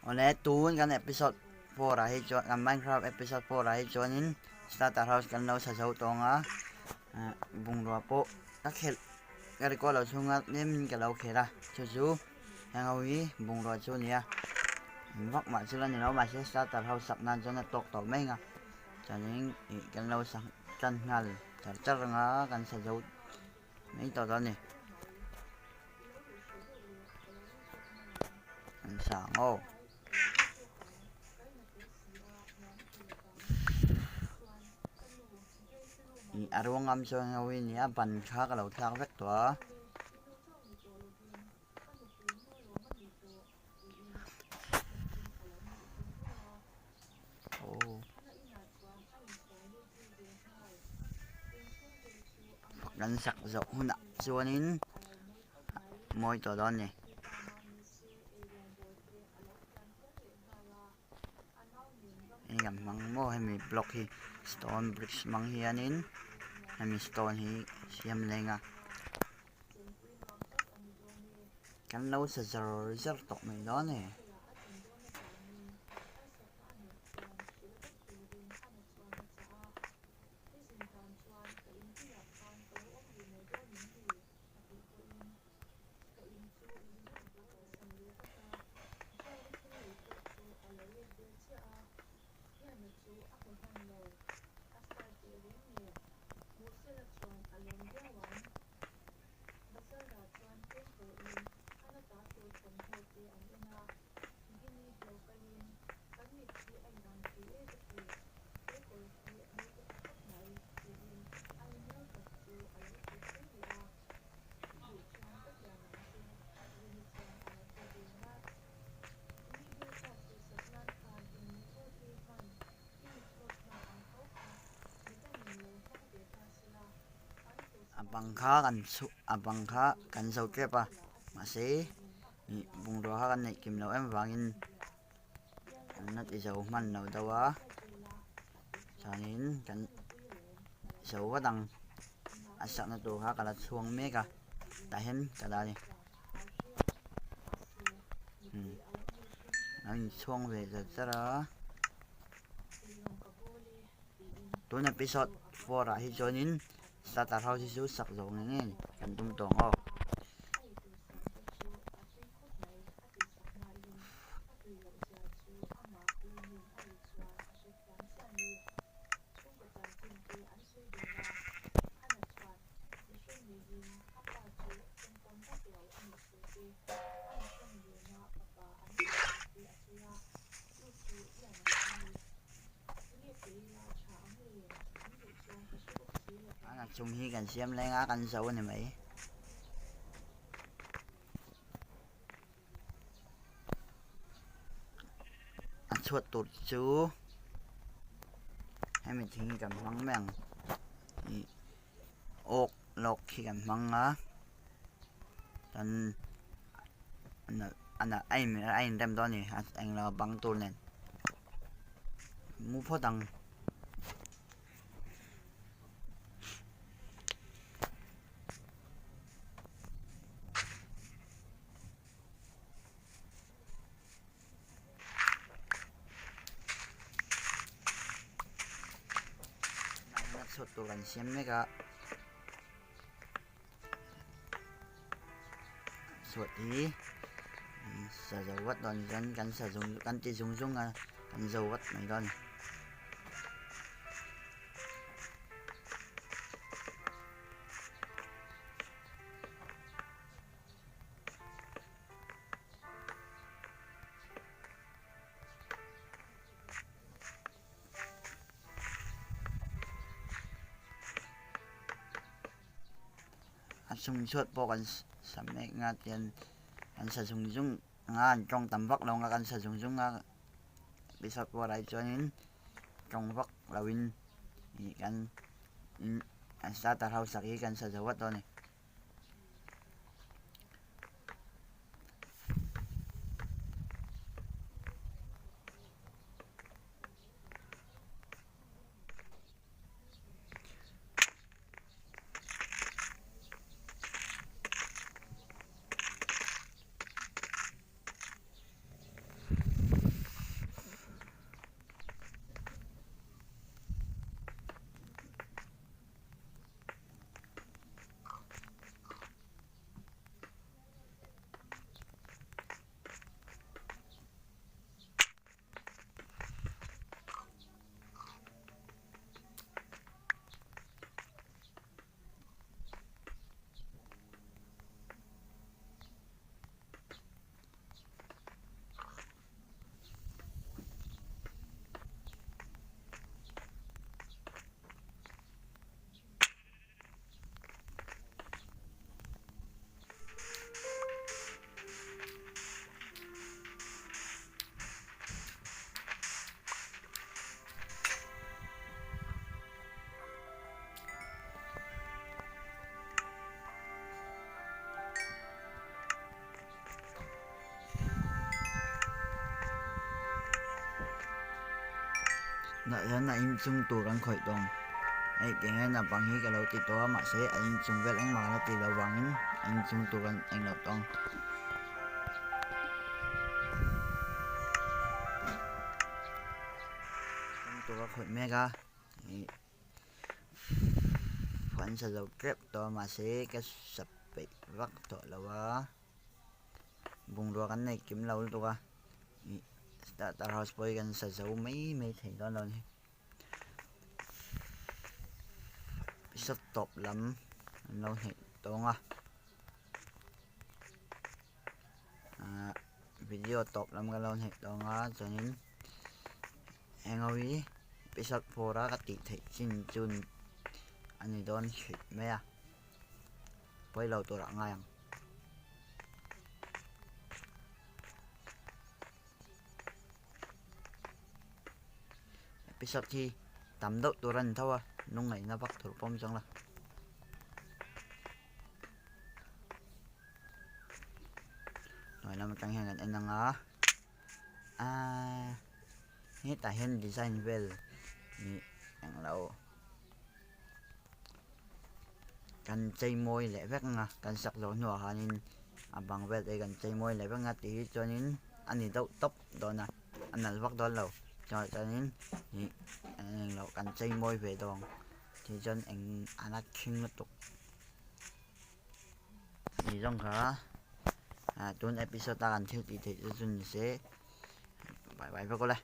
Awle tun kan episode 4 ah hi chuan kan Minecraft episode 4 ah hi chuanin starter house kan lo sa zo tawng a bungrua pawh ka khelh ka record loh chhunga tlemin ka lo khelh a chu chu heng ho hi bungrua chu a ni a vak mah chu la ni lo mahse starter house sak nan chuan a tawk tawh mai ang a chuanin ih kan lo sak tan nghal char char ang a kan sa zo mai tawh dawn a ni. An sang aw. Ih a ruangam chuan ho hi nia ban kha ka lo thlak vek tawh a. Kan sak zawh hunah chuanin mawi tawh dawn a ni. Hei kan hmang maw hemi block hi stone bricks hmang hianin hemi stone hi siam leng a kan lo sa zar zar tawh mai dawn a ni. A bang kha kan chhuh a bang kha kan zo tep a mahse ih bungrua kha kan neih kim loh em vangin an la ti zo hman lo deuh a chuanin kan zo vat ang a sakna tur kha ka la chhuang mek a tah hian ka dah a ni umm a inchhuang ve zat zat a tun episode 4 ah hi chuanin starter house hi chu sak zawh ngei ngei kan tum tawh ang aw. A chung hi kan siam leng a kan zo a ni mai. A chhuat tur chu hemi thing hi kan hmang mai ang ih awk lawk hi kan hmang a chuan a nalh a a inrem dawn a ni a englo bang tur nen mu phawt ang. Chhuat tur kan siam mek a chhuat hi sa zo vat dawn chuan kan sa zung kan ti zung zung a kan zo vat mai dawn a ni. A chung chhuat pawh kan sa mek nga tian an sa zung zung nga an tawng tam vak lo nga kan sa zung zung a episode pawh rai chuanin tawng vak loin ih kan an starter house sak hi kan sa zo vat dawn a ni. Dah hian a inchung tur an khawih tawng. Hei tiang hian a bang hi ka lo ti tawh a mahse a inchung vel engmah ka la ti lo vangin a inchung tur an eng lo tawng. Inchung tur a khawih mek a ih an sa zo tep tawh a mahse ka sa peih vak tawh lo a. Bungrua kan nei kim lo lutuk a ih starter house pawh hi kan sa zo mai mai thei dawn lo a ni episode tawp lam an lo hnaih tawng a ahh video tawp lam kan lo hnaih tawng a chuanin eng ho hi episode 4 a ka tih theih chin chu a ni dawn hrih mai a. Pawi lo tur ah ngai ang. Episode hi tam deuh tur a ni tho a, lungngaihna vak tur pawm chuang lo. Hnuai lam atang hian kan en ang a, aaa hetah hian design vel ih englo. Kan chei mawi leh vek ang a kan sak zawh hnuah khanin a bang vel te hi kan chei mawi leh vek ang a tih hi chuanin a ni deuh tawp dawn a a nalh vak dawn lo chuanin ih englo kan chei mawi ve dawn ang tih chuan eng a la khing lutuk tih zawng kha ah tun episode a kan thil tih theih chu chu ni se bye bye vek ule.